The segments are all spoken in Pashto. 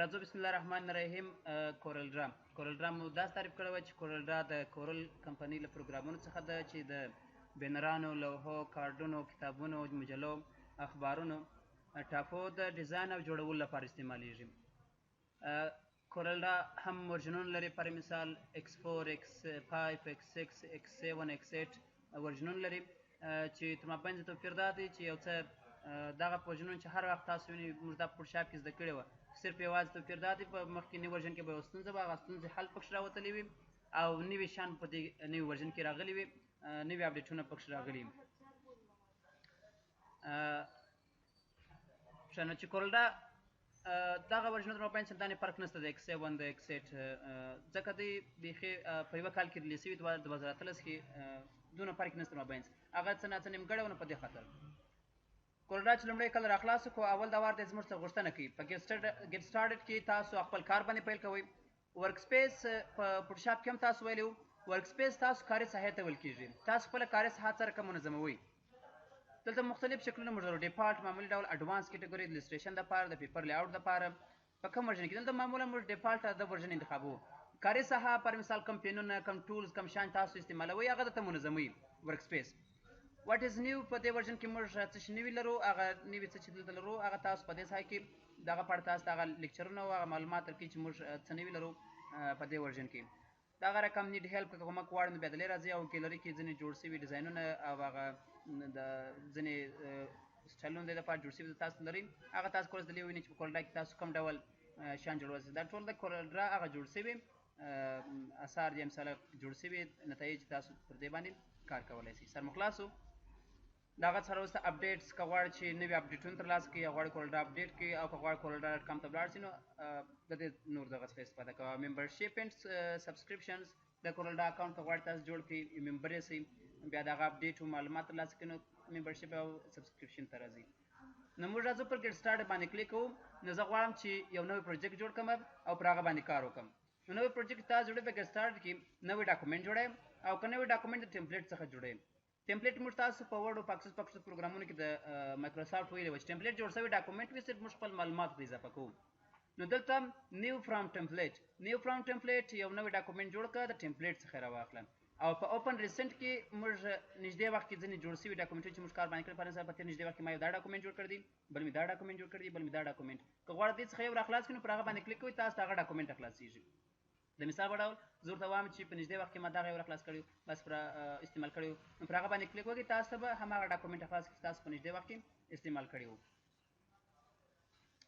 راځو، بسم الله الرحمن الرحیم. کورل ډرا، کورل ډرا مو داسې تعریف کړی وه چې کورل ډرا د کورل کمپنۍ له پروګرامونو څخه ده چې د بینرانو، لوحو، کارډونو، کتابونو، مجلو، اخبارونو، ټاپو د ډیزاین او جوړولو لپاره استعمالیږي. کورل ډرا هم ورژنونه لري، پر مثال X4، X5، X6، X7، X8 ورژنونه لري، چې تر مابین توپیر دا دی چې یو څه دغه ورژنونه چې هر وخت تاسو وینئ، موږ دا په فوټوشاپ کې زده کړې وه، صرف یوازې توپیر دا دی په مخکیني ورژن کې به یوه ستونزه وه، هغه ستونزې حل پکښې راوتلې وي او نوي شیان په دې نوي ورژن کې راغلي وي، نوي اپډیټونه پکښې راغلي. ښه، نو چې کورلډا دغه ورژنونو تر مابین چندانې فرق نشته د X7 د X8، ځکه دی بیخي په یوه کال کې release شوي، 2018 کې، دونه فرق نشته مابین، هغه څه ناڅه نیمګړی و. نو په دې خاطر کورلډا چې لومړی کله راخلاص کو، اول دا وار دی زموږ څخه غوښتنه کوي. په get started کې تاسو خپل کار باندې پیل کوئ. workspace په فوټوشاپ کې هم تاسو ویلي وو، workspace تاسو کاري ساحې ته ویل کېږي. تاسو خپله کاري ساحه څه رقم منظموئ؟ دلته مختلف شکلونه موږ لرو: default، معمولي ډول، advance category، د illustration دپاره، د paper layout دپاره. په کوم ورژن کې؟ دلته معمولا موږ default د ورژن انتخابوو. کاري ساحه، پر مثال کوم پینونه، کوم tools، کوم شیان تاسو استعمالوئ، هغه درته منظموي workspace. What is new؟ په دې ورژن کې موږ څه شي نوي لرو؟ هغه نوي څه چې دلته لرو، هغه تاسو په دې ځای کې دغه په اړه تاسو ته هغه لیکچرونه او هغه معلومات درکوي چې موږ څه نوي لرو په دې ورژن کې. دغه رقم need help، که کومک غواړي نو بیا دلې راځي او ګیلري کې ځینې جوړ شوي ډیزاینونه او هغه د ځینې سټایلونه د لپاره جوړ شوي تاسو لرئ، هغه تاسو کولای شئ دلې ووینئ چې په کورلډرا کې تاسو کوم ډول شیان جوړولی شئ. دا ټول د کورلډرا هغه جوړ شوي اثار دي، مثلا جوړ شوي نتایج، تاسو پر دې باندې کار کولی شئ. سر مو خلاصو. دغه څخه وروسته updates، که غواړئ چې نوي اپډیټونه ترلاسه کړئ یا غواړئ کورلډرا اپډیټ کړئ او که غواړئ CorelDRAW.com ته ولاړ شئ، نو د دې نور دغه څخه استفاده کوئ. Membership and subscriptions، د کورلډرا account که غواړئ تاسو جوړ کړئ، member یې شئ، بیا دغه اپډیټ او معلومات ترلاسه کړئ، نو membership او subscription ته راځئ. نو موږ راځو پر get start باندې کلیک کوو. نو زه غواړم چې یو نوی project جوړ کړم او پر هغه باندې کار وکړم. نو نوی project تاسو جوړوئ، په get start کې نوی document جوړوئ او که نوی document د template څخه جوړوئ. template موږ تاسو په ورډ او په اکسس پکسس پروګرامونو کې د مایکروسافټ ویلي و چې template جوړ شوی document وي، صرف موږ خپل معلومات پرې اضافه کوو. نو دلته new from template، new from template، یو نوی document جوړ کړه، د template څخه راواخله. او په open recent کې موږ نږدې وخت کې ځینې جوړ شوي ډاکومنټونه چې موږ کار باندې کړی. په مثال په تېر نږدې وخت کې ما یو دا document جوړ کړی دی، بل مې دا document جوړ کړی دی، بل مې دا document. که غواړئ دې څخه یو راخلاص کړئ، نو پر هغه باندې کلیک کوئ، تاسو ته هغه document خلاصېږي. د مثال په ډول زه ورته وایم چې په نږدې وخت کې ما دغه یو راخلاص کړی، بس پر استعمال کړی، نو پر هغه باندې کلیک وکړئ، تاسو ته به هماغه document خلاص کړي چې تاسو په نږدې وخت کې استعمال کړی وو.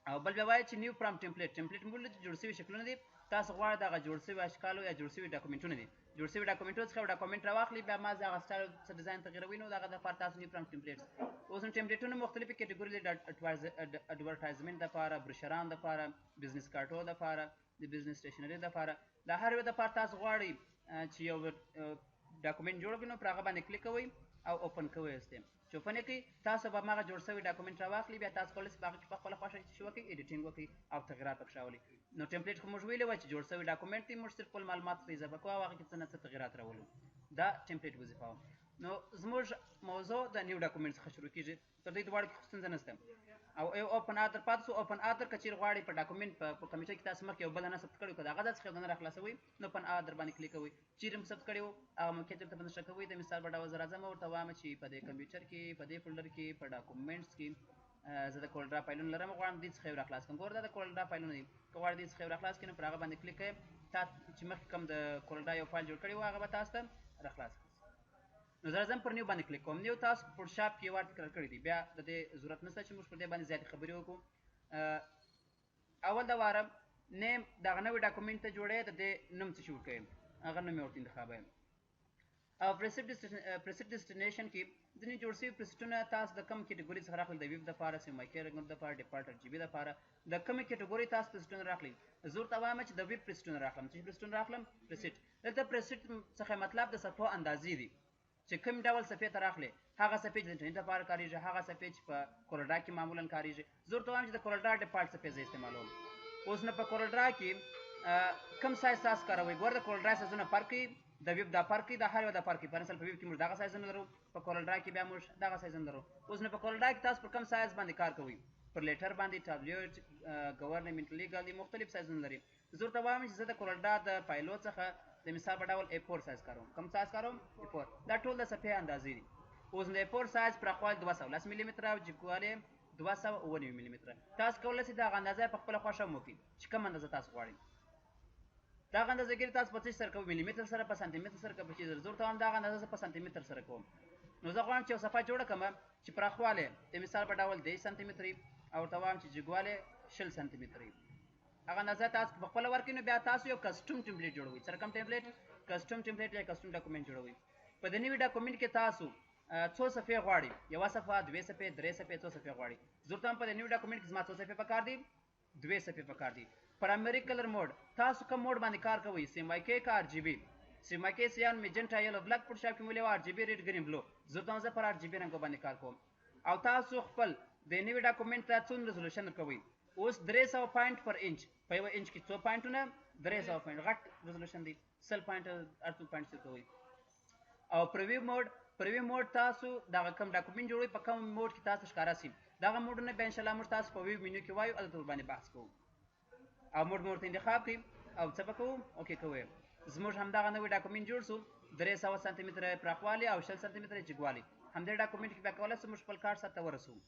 او بل بیا وایي چې new from template. Template موږ چې جوړ شوي شکلونه دي، تاسو غواړئ دغه جوړ شوي اشکالو یا جوړ شوي ډاکومنټونه دي، جوړ شوي ډاکومنټونو څخه یو document راواخلي، بیا ما هغه سټایل څه ډیزاین تغیروي، نو دغه دپاره تاسو new from templates. اوس نو ټمپلیټونه مختلفې کیټګوري دي: advertisement دپاره، بروشران دپاره، business کارټو دپاره، د business stationery دپاره. د هر یو دپاره تاسو غواړئ چې یو document جوړ کړئ، نو پر هغه باندې کلیک کوئ او open کوئ. استم چې open یې کړئ، تاسو به هماغه جوړ شوی document راواخلي، بیا تاسو کولی شئ په هغه کې په خپله خوښه چې وکړئ، editing وکړئ او تغیرات پکښې راولئ. نو template خو موږ ویلي وه چې جوړ شوی document دی، موږ صرف خپل معلومات ته اضافه کوو او هغه کې څه نه څه تغیرات راولو، دا template وظیفه وه. نو زموږ موضوع د new document څخه شروع کیږي، تر دې دواړو کې ستونزه نشته. او یو open other پاتې سو. Open other که چیرې غواړئ په document په کمپیوټر کې تاسو مخکې یو بل نه ثبت کړی، که د هغه ځای څخه یو دانه راخلاصوئ، نو open other باندې کلیک کوئ، چیرې مو ثبت کړی وو هغه موقعیت ورته په نښه کوئ. د مثال په ډول زه راځم، ورته وایم چې په دې کمپیوټر کې، په دې folder کې، په documents کې زه د کورلډرا فایلونه لرم، غواړم دې څخه یو راخلاص کړم. ګوره، دا د کورلډرا فایلونه دي. که غواړئ دې څخه یو راخلاص کړئ، نو پر هغه باندې کلیک کوئ، تا چې مخکې کوم د کورلډرا یو فایل جوړ کړی و، هغه به تاسو ته راخلاص کړي. نو زه راځم پر new باندې کلیک کوم. New تاسو په فوټوشاپ کې یو وار تکرار کړی دی، بیا د دې ضرورت نشته چې موږ پر دې باندې زیاتې خبرې وکړو. اول د واره name، دغه نوی document ته جوړې د دې نوم څه شي ورکوي، هغه نوم یې ورته انتخابوي. او preset destination کې ځینې جوړ شوي پریسټونه تاسو د کوم کیټګوري څخه راخلي، د ویب دپاره، CMYK رنګونو دپاره، default RGB دپاره، د کومې کیټګوري تاسو پریسټونه راخلي. زه ورته وایم چې د ویب پریسټونه راخلم. چې پریسټونه راخلم، preset. دلته preset څخه مطلب د صفحو اندازې دي چې کوم ډول صفحې ته راخلي، هغه صفحې چې د انټرنیټ لپاره کارېږي، هغه صفحې چې په کورلډرا کې معمولا کارېږي. زه ورته وایم چې د کورلډرا default صفحې زه استعمالوم. اوس نو په کورلډرا کې کوم سایز تاسو کاروئ؟ ګوره، د کورلډرا سایزونه فرق کوي، د ویب دا فرق کوي، د هر یو دا فرق کوي. په مثال په ویب کې موږ دغه سایزونه لرو، په کورلډرا کې بیا موږ دغه سایزونه لرو. اوس نو په کورلډرا کې تاسو پر کوم سایز باندې کار کوئ؟ پر letter باندې tabloid، government، legal دي، مختلف سایزونه لري. زه ورته وایم چې زه د CorelDRAW د فایلو څخه د مثال په ډول A4 سایز کاروم. کوم سایز کاروم؟ A4. دا ټول د صفحې اندازې دي. اوس د A4 سایز پراخوالی 210 ملي متره او جګوالی 297 ملي متره. تاسو کولی شئ دغه اندازه په خپله خوښه هم وکړئ چې کوم اندازه تاسو غواړئ. دغه اندازه ګیري تاسو په څه سره کوئ؟ ملي متر سره، په سانتي متر سره، که په چیز سره؟ زه ورته وایم دغه اندازه زه په سانتي متر سره کوم. نو زه غواړم چې یو صفحه جوړه کړم چې پراخوالی د مثال په ډول 30 سانتي متر او ورته وایم چې جګوالی 20 سانتي متر. هغه اندازه تاسو په خپله ورکړئ، نو بیا تاسو یو custom template جوړوئ. سره کوم template؟ custom template یا custom document جوړوئ. په دې نوي document کې تاسو څو صفحې غواړئ؟ یوه صفحه، دوې صفحې، درې صفحې، څو صفحې غواړئ؟ زه ورته وایم په دې نوي document کې زما څو صفحې پکار دي؟ دوې صفحې پکار دي. primary color mode، تاسو کوم mode باندې کار کوئ؟ CMYK که RGB؟ CMYK cyan، magenta، yellow، black، Photoshop کې مو لیو RGB red، green، blue. زه ورته وایم زه پر RGB رنګو باندې کار کوم. او تاسو خپل د نوي document ته څومره resolution ورکوئ؟ اوس 300 point پر انچ. په یوه انچ کې څو پوینټونه؟ 300 point. غټ resolution دی، 100 point هر څو point ورکوئ. او preview mode، preview mode تاسو دغه کوم document جوړوئ په کوم mode کې تاسو ښکاره سي، دغه موډونه بیا انشاءالله موږ تاسو په view menu کې وایو، هلته ورباندې بحث کوو. او mode مو ورته انتخاب کړئ او څه به کوو؟ okay کوئ. زموږ همدغه نوی document جوړ سو، 300 سانتي متره پراخوالی او 20 سانتي متره جګوالی. همدې document کې بیا کولی سو موږ خپل کار سرته ورسوو.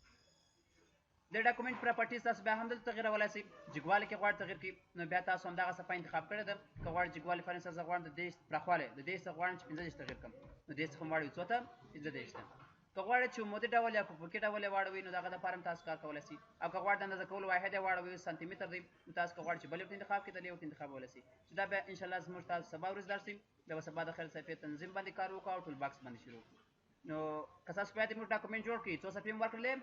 د document properties تاسو بیا هم دلته تغیرولای شئ. جګوالی کې غواړئ تغیر کړئ، نو بیا تاسو همدغه صفحه انتخاب کړې ده. که غواړئ جګوالی فرض زه غواړم د دې پراخوالی د دې څخه غواړم چې 35 تغیر کړم، نو دې څخه هم واړوي څو ته؟ 35 ته. که غواړئ چې عمودي ډول یا افقي ډول یې واړوئ، نو دغه دپاره هم تاسو کار کولی شئ. او که غواړئ د اندازه کولو واحد یې واړوئ، سانتي متر دی، نو تاسو که غواړئ چې بل یو انتخاب کړئ، د یو انتخابولی شئ. چې دا بیا انشاءالله زموږ تاسو سبا ورځ درس دی. بیا به سبا د خیر صفحې تنظیم باندې کار وکړو او toolbox باندې شروع کړو. نو که تاسو بیا موږ document جوړ کړئ، څو صفحې مو ورکړلې؟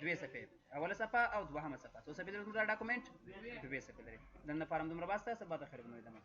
دوې صفحې، اوله صفحه او دوهمه صفحه. څو صفحې لري زموږ دا document؟ دوې صفحې لري. نن لپاره هم دومره بس ده. سبا د خیر به نورې ادامه.